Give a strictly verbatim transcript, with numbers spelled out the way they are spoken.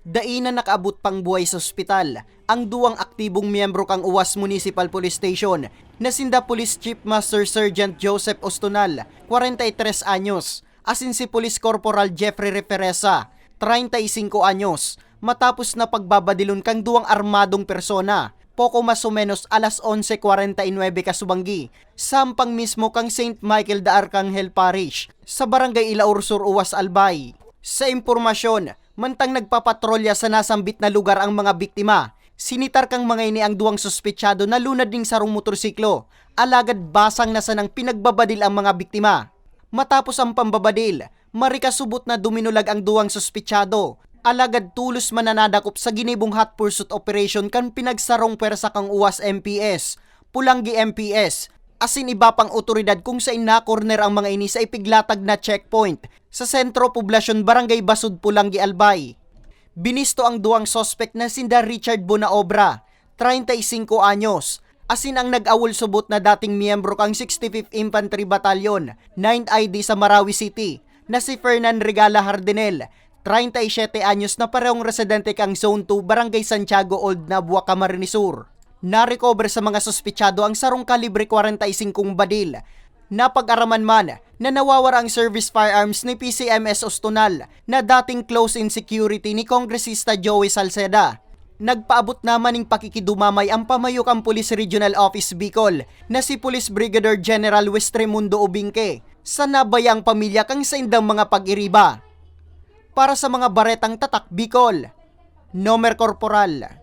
Dai na nakaabot pang buhay sa ospital ang duwang aktibong miyembro kan Uwas Municipal Police Station na sinda Police Chief Master Sergeant Joseph Ostonal, kwarenta y tres anyos, asin si Police Corporal Jeffrey Referesa, treinta y cinco anyos, matapos na pagbabadilon kan duwang armadong persona, poko mas o menos alas onse kwarenta y nuebe kasubanggi, sampang mismo kan Saint Michael de Arcangel Parish, sa Barangay Ilaor Sur, Uwas, Albay. Sa impormasyon, mantang nagpapatrolya sa nasambit na lugar ang mga biktima, sinitar kan mga ini ang duwang suspetsado na lunad nin sarong motorsiklo, alagad basang na sanang pinagbabadil ang mga biktima. Matapos ang pambabadil, marikasubot na duminulag ang duwang suspetsado, alagad tolos man na nadakop sa ginibong hot pursuit operation kan pinagsarong pwersa kan Uwas M P S, Polangui M P S, asin iba pang otoridad kung sain na-corner ang mga ini sa ipiglatag na checkpoint sa Sentro Poblasyon, Barangay Basud, Polangui, Albay. Binisto ang duwang suspek na sinda Richard Bonaobra, treinta y cinco anyos, asin ang nag-awol-subot na dating miyembro kan sixty-fifth Infantry Battalion, ninth I D sa Marawi City, na si Fernan Regala Hardinel, treinta y siete anyos, na parehong residente kan Zone two, Barangay Santiago, Old Nabua, Camarines Sur. Narecover sa mga suspetsado ang sarong kalibre kwarenta y singkong badil. Napag-araman man na nawawara ang service firearms ni P C M S Ostonal, na dating close in security ni Kongresista Joey Salceda. Nagpaabot naman nin pakikidumamay ang pamayo kan Police Regional Office Bicol na si Police Brigadier General Westremundo Obingke sa nabayaang pamilya kan saindang mga pag-iriba. Para sa mga baretang Tatak Bicol, Nomer Corporal.